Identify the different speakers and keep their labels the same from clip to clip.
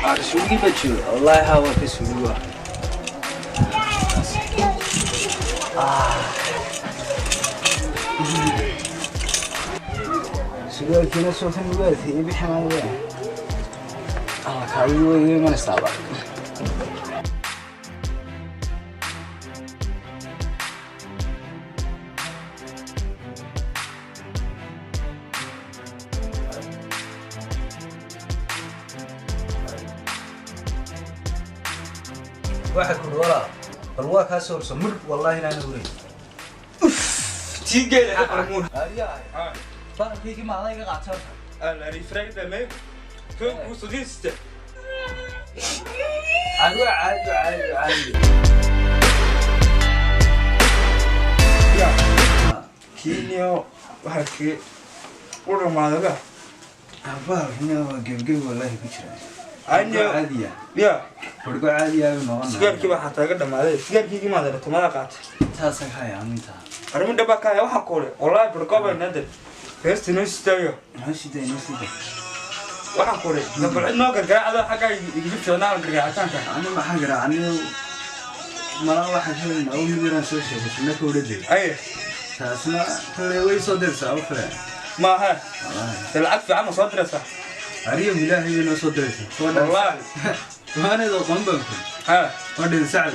Speaker 1: Suuligii baa jooga wallaahi, haa, waa ka suuli waa. Surwaalkiina sootan ugu adkeeyey, bixi maayo. Alla, kaadidi way iga imanaysaaba. Waxa kuri walaa, bal waa kaa soo horso mudh, wallaahi inaan ureyn.
Speaker 2: Tii geela ka qarmuun.
Speaker 1: Bahalkaygii ma adayga qaatay horta? Caadi waa, caadi waa, caadi waa, caadi.
Speaker 2: Kiiniyo waxaa u dhamaadaba.
Speaker 1: Bahalkina waa gebgeb, wallaahi ku jira.
Speaker 2: Aniyo
Speaker 1: caadiya.
Speaker 2: Ya.
Speaker 1: Bargo caadiya ayuu noqon.
Speaker 2: Sigaarkii baa xataa iga dhamaaday, sigaarkiigii maad aragtay, mada qaatay?
Speaker 1: Taasaan ka hayaa aminta.
Speaker 2: Arrimin dhaba ka haya waxaa kuule, wallaahi bargoobay nadar heesta inoo istaayo.
Speaker 1: Noo sida, noo sida.
Speaker 2: Waxaan kuule gabal cid noo gargaraacdo xaggaa igaga fiicnaa gargaacitaanka.
Speaker 1: Ani maxaan garaa? Aniga malaa waxaan ka helnaa oo mid yaraan soo sheegay sunna ka odhan.
Speaker 2: Aye.
Speaker 1: Taasna kale way soo diraysaa oo kale.
Speaker 2: Maaha?
Speaker 1: Wallaahi.
Speaker 2: Dee lacag fiican ma soo diraysaa?
Speaker 1: Ariyo ilaahay bay noo soo diraysaa.
Speaker 2: Wallaahi.
Speaker 1: Waanayda qoon baan ku.
Speaker 2: Ha.
Speaker 1: Waa dhin sacad.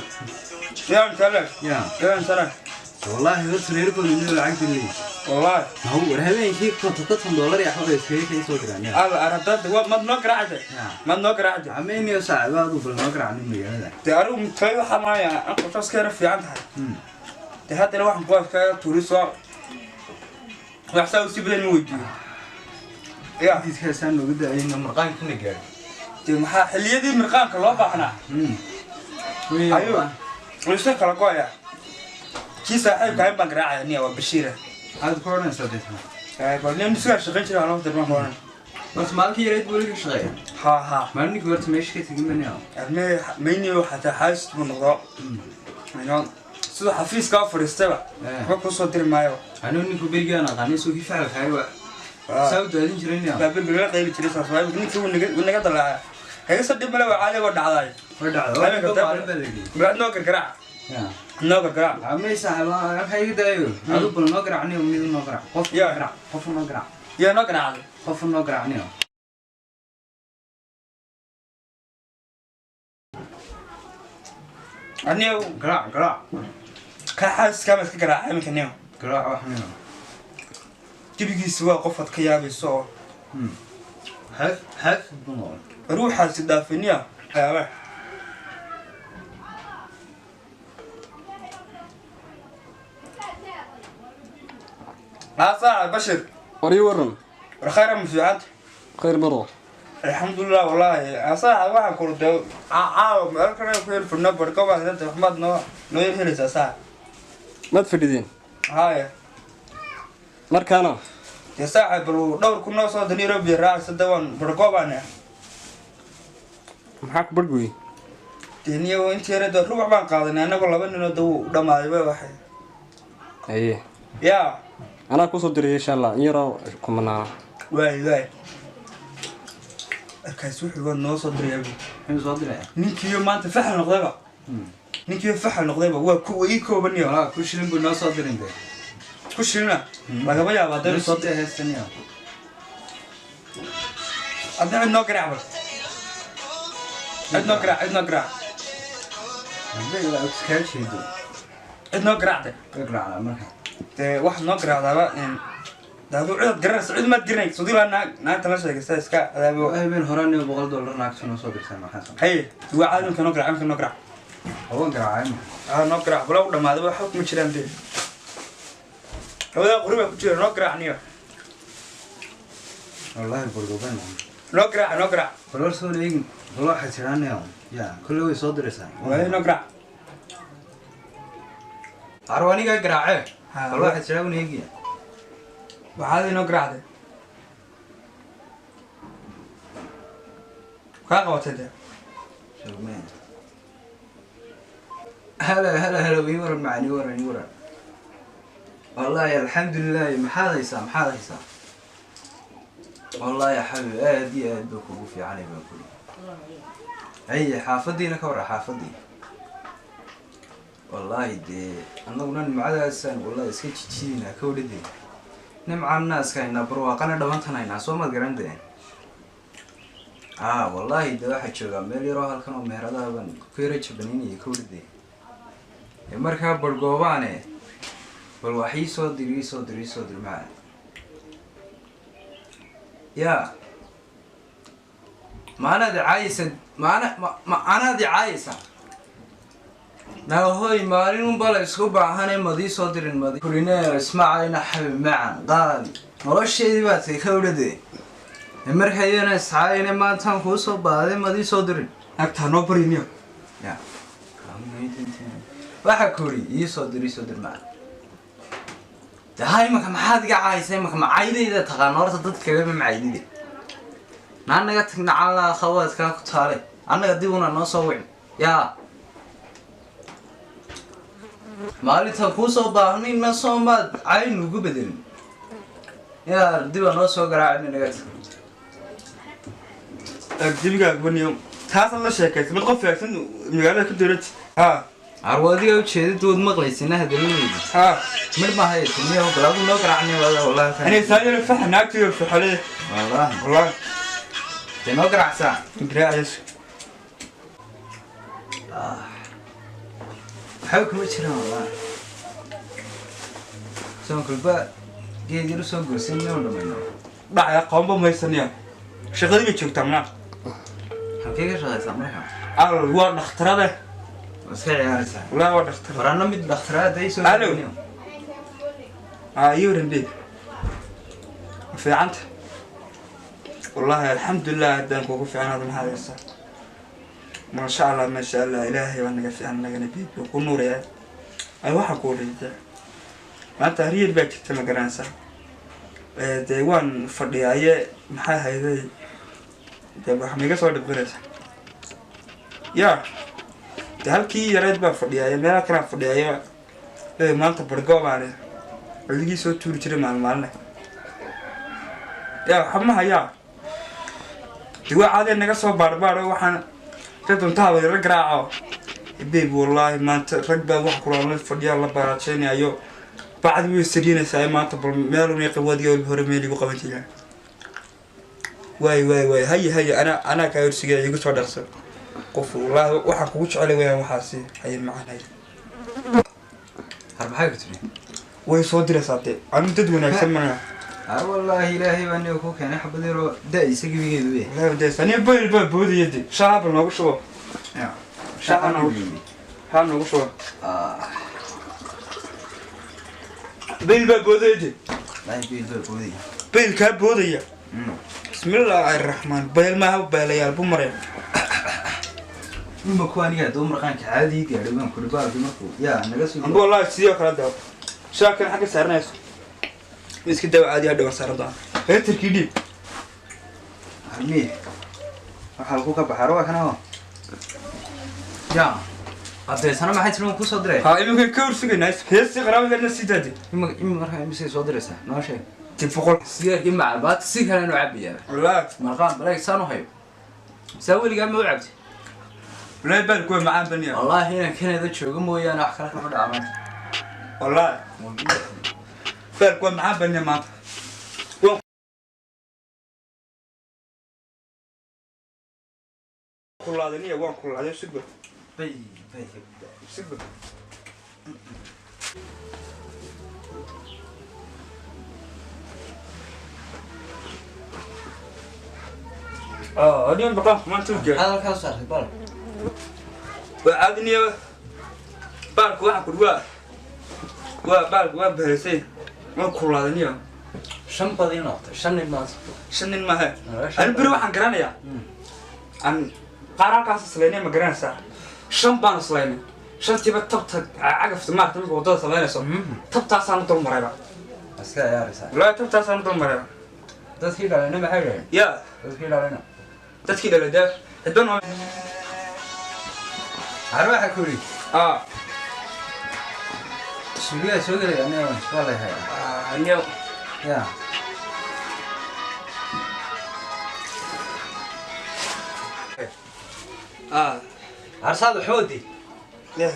Speaker 2: Yaa intaale.
Speaker 1: Ya.
Speaker 2: Yaa intaale.
Speaker 1: Wallaahi horta reerkooda inuu lacagta leeyahay.
Speaker 2: Wallaahi.
Speaker 1: Mahu war habeenkii $50 iyo waxba iskaga kay soo diraan ya.
Speaker 2: Al aragtada waa mad noo garaacday.
Speaker 1: Ya.
Speaker 2: Mad noo garaacday.
Speaker 1: Ameyniyo saaxiibaadu bal noo garaacnin magaalada.
Speaker 2: Dee anigu mutay waxaa maaya an qorshaas ka yara fiican tahay. Dee haddana waxaan ku arkaa tuuriso wax saa usii badan ma weydiiyo ya.
Speaker 1: Diidkaasaan nooga daayayna marqaankana gaadhay.
Speaker 2: Dee maxaa xilliyadii mirqaanka loo baahnaa? Ayuu wuu iska kala go'aya. Kii saaxiibka ahayn baan garaacaya niya, waa Bashiira.
Speaker 1: Maxaad ku odhanaysaa deetna?
Speaker 2: Bal nin sigaa shaqayn jiray loo dirmaan ku odhan.
Speaker 1: Horta maalinka yareed buu weli ka shaqeeya.
Speaker 2: Ha ha.
Speaker 1: Maalinka horta meesha ka tegin bani.
Speaker 2: Adme mayniyo xataa xaasis buu noqdo. Ayno siduu xafiiskaa fadhiistayba waxba kuu soo diri maayo.
Speaker 1: Anigu ninku berigaan aqaanay soo kii facalkaay waa saa u daadin jiray niya.
Speaker 2: Baa berber la qayli jiray saas waay, ninkii wuu naga dalaacay. Heesa dhib male, waa caadi, waa dhacday.
Speaker 1: Waa dhacda, waa ninka maalin baa la geeyey.
Speaker 2: Mid noo gargaraac.
Speaker 1: Ya.
Speaker 2: Noo gargaraac.
Speaker 1: Amay saaxiiba halkaa iga daayo, adu bal noo garaacniyo, mid noo garaac, qof noo
Speaker 2: Ya.
Speaker 1: garaac, qof noo garaac.
Speaker 2: Yaa noo garaacday?
Speaker 1: Qof noo garaacniyo.
Speaker 2: Aniyo.
Speaker 1: Garaac, garaac.
Speaker 2: Ka xaaskisaa ma iska garaacay iminka niyo?
Speaker 1: Garaac wax niyo.
Speaker 2: Gebigiisa waa qof aad ka yaabayso oo
Speaker 1: xaf xaf buu noqon.
Speaker 2: Ruuxaasi dhaafiniya yaaba. Haa Bashir.
Speaker 3: War ii waran.
Speaker 2: War khayra, ma fiicanta?
Speaker 3: Khayr baro.
Speaker 2: Alxamdulilah wallaahi. Asaaxa waxaan kula dee caawa meel kale ku heli furna barko baa hadda waxmaad noo yar helaysaa saa.
Speaker 3: Maad fadhideen?
Speaker 2: Haya.
Speaker 3: Markaana
Speaker 2: dee saaxa bal dhowr kun noo soo daniiro biyo raacaysa de waan barko baan.
Speaker 3: Maxaa ku bargoyey?
Speaker 2: Dee niyo intii yare dee rubac baan qaadanay annagoo laba ninoo de wuu dhamaaday bay waxay.
Speaker 3: Haye.
Speaker 2: Yaa.
Speaker 3: Anaa kusoo diray insha Allah in yaroo kumanaana.
Speaker 2: Waay waay, markaas wuxuu waa noo soo dirayaa bu.
Speaker 1: Muxuu soo diraya?
Speaker 2: Ninkiiyo maanta faxal noqdayba, ninkiiyo faxal noqdayba waa kuwa ii koobaniyo.
Speaker 1: Walaa ku shilin buu noo soo dirin de.
Speaker 2: Ku shilina lagama yaaba haddaynu
Speaker 1: noo
Speaker 2: soo
Speaker 1: soo diray heesta niyo.
Speaker 2: Adna cid noo garaac bal, cid noo garaac, cid noo garaac.
Speaker 1: Hadday waa iskaa jeedo.
Speaker 2: Cid noo garaacde.
Speaker 1: Ka garaacdaa marka.
Speaker 2: Dee waxaad noo garaacdaaba de aduu cidaad garanaysa, cid maad garanay sodilaa naag naagta la sheegaysa iska adaabo.
Speaker 1: Habeen hore niyo $100 naagta noo soo dirsan maxaa samay?
Speaker 2: Haye, waa caadi, noo garaac, imka noo garaac.
Speaker 1: Hawan garaacay ma?
Speaker 2: Aa, noo garaac bala, u dhamaaday waxa kuma jiraan dee labadaa qori baa ku jira, noo garaac niyo.
Speaker 1: Wallaahi bargoobay noqon.
Speaker 2: Noo garaac, noo garaac.
Speaker 1: Bal war soo eegin, bal waxay tiraan niyo ya kolley way soo diraysaa.
Speaker 2: Waay, noo garaac.
Speaker 1: Arwaniga garaace.
Speaker 2: Ha.
Speaker 1: Bal waxay tiraan un eegiya.
Speaker 2: Waxaad inoo garaacday kaa qabatay dee.
Speaker 1: Showman. هلا هلا هلا، ii waran macaan, ii waran, ii waran. Wallaahi alxamdulilah. Maxaad haysaa, maxaad haysaa? Wallaahi ya xabiib, aad iyo aad baa kugu fiicanay baan kuli. Ay xaafadiina ka warra xaafadii. Wallaahi dee annaguna nimcadaasaan wallahi iska jijiinaa ka wadhadee. Nimcaan naaska haynaa barwaaqana dhabantan haynaa soo maad garan dee. Aa wallaahi dee waxaa joogaa meel yaroo halkan oo meheradaha baan ku yara jabanaynaya ka wadhadee. Markaa bargoobaane bal wax ii soo dir ii soo dir ii soo dir macaan. Yaa maanaad caayisa maana ma anaad caayisa nahoy maalin unbaa la isku baahane madii soo dirin madi kuline ismacayna xabib macan qaali nolosheedii baad tay ka odhade marka iyana iscaayine maantaan kuu soo baaday madii soo dirin
Speaker 2: Agtaa noo bariniyo.
Speaker 1: Ya waxa kuri ii soo dir ii soo dir macan de ha imaka maxaad iga caayisa imaka macaydayda taqaano horta dadka kaleba macaydide naa naga tagna calaa khawaadkaa ku taale annaga dib una noo soo wicin yaa maalintaan kuu soo baahnayna soomaad cayn ugu bedelin yaa diba noo soo garaacina naga tag
Speaker 2: Dibigaaga baniyo. Taasaad la sheekaysa mid qof fiicsan magaalada ku dowlad. Ha.
Speaker 1: Arwaadiga ujeedada waad maqlaysina hadaladeyda
Speaker 2: Ha.
Speaker 1: midh ma haysa balaadu noo garaacnay wallahi
Speaker 2: Ani saayir fax naagtiyo faxalay.
Speaker 1: Wallahi
Speaker 2: Wallahi.
Speaker 1: Dee noo garaacsaa
Speaker 2: Garaacayso.
Speaker 1: Waxba kuma jiraan wallahi soon kulba geed yar usoo goosan inaan dhamayno
Speaker 2: Dhacaya qoomba maysaniya. Shaqadii bay joogtaa mana.
Speaker 1: Halkee ka shaqaysaa marka?
Speaker 2: Al waa dhakhtarada.
Speaker 1: Waa iska ciyaaraysaa.
Speaker 2: Wallahi waa dhakhtar.
Speaker 1: Waraana mid dhakhtaraada ay soo
Speaker 2: Alo. Ii waran beeb. Fiicanta. Wallahi alxamdulilah haddaan kugu fiicnaado maxaad haysaa. Maasha Allah maasha Allah ilaahay baa naga fiican nagana beeb ku nuuraya. Ay waxaan ku dhigtay. Maanta hariyar baa jirta ma garanaysaa. Dee waan fadhiyaaye maxaa hayday dee wax miga soo dhibqinaysa. Yaa dee halkii yareed baan fadhiyaaye meelaha kalaan fadhiyaaye maanta bargoobaane adigii soo tuuri jiray maalin maaline. Yaa waxba ma hayaa. Dee waa caadee naga soo baarbaaro waxaan dad duntaha la garaaco. Babe wallaahi maanta rag baa wax kulaalay fadhiyaa la baaraajeynayo. Bacdi way sariinaysaa maanta bal meel unay qabadiyo hore meel igu qaban jireen. Waay waay waay haye haye ana kaa horsigaya igu soo dhaqso. Qof wallaahi waxaan kugu jecelay weeyaan waxaasi haye macaan haye.
Speaker 1: Har maxay ku tiri?
Speaker 2: Way soo diraysaa dee anu dad wanaagsan mana.
Speaker 1: Aa wallaahi ilaahay baa niga ku keenay xabad yaroo da-isa gebigeedu wey.
Speaker 2: Wallaahi dee sani bayl baa boodaya dee shaaha bal noogu shubo. Shaaha noogu shubo. Shaaha noogu shubo. Bayl baa boodaya dee.
Speaker 1: Wallaahi bayl baa boodaya.
Speaker 2: Bayl kaa boodaya. Bismillaahi raxmaan bayl maaha baylayaal buu maraya.
Speaker 1: Ima kuwa aniga hadduu marqaanka caadi gaadhay baan kuri baalki markuu yaa naga soo.
Speaker 2: Amba wallaahi sidoo kale daawo. Shaaha kan xagga saaranayso. Iska daawo caadi hadhow waan saaran doonaa. Heertarkii dhiib.
Speaker 1: Harmiye waxaa halku ka baxaa waa kana oo. Yaa adeesana maxay tiri waan kuu soo diray.
Speaker 2: Ha iminka ka horsugaynaa heestii qaraabadeedna sii daadi.
Speaker 1: Ima markaa imisay soo diraysaa noo sheeg.
Speaker 2: Dib boqol.
Speaker 1: Sigaarkii macal si kale inuu cabayaa.
Speaker 2: Wallaahi.
Speaker 1: Marqaan baleeg saan u hayo. Saa weligaa ma u cabtay?
Speaker 2: Wallaahi baalku waa macaan baniya.
Speaker 1: Wallaahi inaan Canada joogo mooyaane wax kale kama dhaca maanta.
Speaker 2: Wallaahi. Baalku waa macaan baniya maanta. Kulaaday niya waan kulaaday sugba.
Speaker 1: Bay bay
Speaker 2: sugba. Adigan baqaan maanta u gaar.
Speaker 1: Hadalkaa saartay bal.
Speaker 2: Waa caadiniya baalku waxa ku waa waa baalku waa beerisay. Waan kulaaday niya.
Speaker 1: Shan badii noqotay shan nin maanta.
Speaker 2: Shan nin maaha. Ani beri waxaan garanayaa. Aan qaar halkaas islaynay ma garanaysaa. Shan baan islaynay. Shantiiba tabta cagafta maaragtay marka waddada samaynayso. Tabtaasaan u dul marayba.
Speaker 1: Iska ciyaaraysaa.
Speaker 2: Wallaahi tabtaasaan u dul marayba.
Speaker 1: Dadkii dhalayna maxay dhaheen?
Speaker 2: Yaa.
Speaker 1: Dadkii dhalayna.
Speaker 2: Dadkii dhalay dee cidban oo.
Speaker 1: Har waxa ku yidhi. Suuliyaa soo gelaya aniga waa la hayaa.
Speaker 2: Aniga.
Speaker 1: Yaa.
Speaker 2: Ah.
Speaker 1: Arsaad waxoodi.
Speaker 2: Yeah.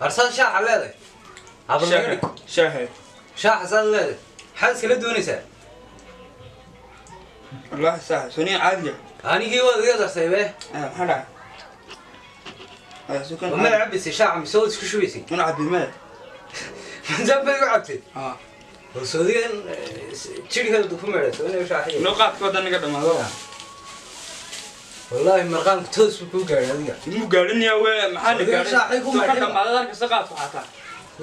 Speaker 1: Arsaad shaaxa leedahay.
Speaker 2: Shaahe. Shaahe.
Speaker 1: Shaaxa saad leedahay. Maxaad iskala doonaysaa?
Speaker 2: Wallaahi saaxib, suniya caadiga.
Speaker 1: Anigii waad iga darsay be.
Speaker 2: Ah, maxaa dhacay? Ah, sukan.
Speaker 1: Ma cabaysay shaaxa mise waad isku shubaysay?
Speaker 2: Mana cabin maya.
Speaker 1: Manjaab baad igu cabtay?
Speaker 2: Ah.
Speaker 1: Soodigan jidhkeedu ku meedhay sooniga shaaxiga.
Speaker 2: Noo qaadka wadan naga dhamaado.
Speaker 1: Wallaahi marqaanku toos buu kuu gaadhay adiga.
Speaker 2: Muu gaadhin yaa wee, maxaa la gaadhay?
Speaker 1: Shaaxay ku
Speaker 2: Sokan
Speaker 1: meedhay.
Speaker 2: dhamaado arkaysa qaadku xataa.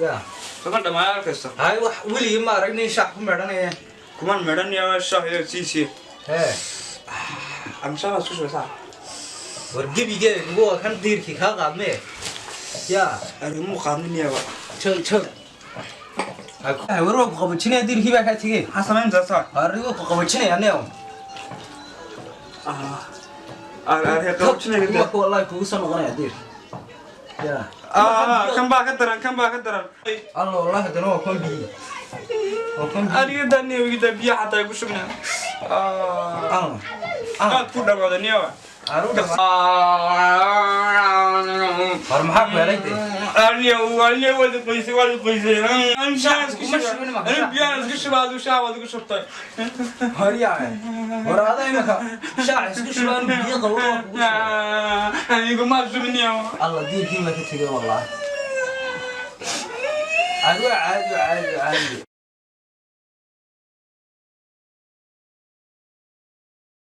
Speaker 1: Ya.
Speaker 2: Sokan dhamaado arkaysa.
Speaker 1: Hay wax weligii ma arag nin shaax ku meedhanaya.
Speaker 2: Kuman meedhan yaa wee shaah iyo siisii.
Speaker 1: Hee.
Speaker 2: Ama shaah baa isku shubay saaxib.
Speaker 1: War gebigeega waa kan diirkii kaa qaadmee. Ya.
Speaker 2: Arrimuu qaadnin yaa waa.
Speaker 1: Joog joog. War waa ku qabajinaya diirkii baa kaa tegey.
Speaker 2: Maxaa samaynaysaa saaxib?
Speaker 1: Arrigu ku qabajinaya neew.
Speaker 2: Ah. Ar qabajinaya.
Speaker 1: Wallahi kugu soo noqonaya diirki. Ya.
Speaker 2: Ah, kan baa ka daran, kan baa ka daran.
Speaker 1: Allah wallahi haddana waa kuwan biyi. Waa kuwan biyi.
Speaker 2: Aniga daniyo igida biyo xataa igu shubnaa. Ah.
Speaker 1: Allah.
Speaker 2: Qaad ku dhawaaday niyo.
Speaker 1: Aru dhamaa. War maxaa ku helay dee?
Speaker 2: Aniyo aniyo wada qoysay wada qoysay. An shaah isku
Speaker 1: Kuma shubin ma.
Speaker 2: Ani biyo isku shubaa adu shaah wada ku shubtay.
Speaker 1: War yaa. War adaa imika shaac isku shubaan biyo qabo waa kugu shubay.
Speaker 2: Anigu ma shubniyo.
Speaker 1: Allah diirkii ma ka tegay wallahi. Caadi waa caadi waa caadi waa caadi.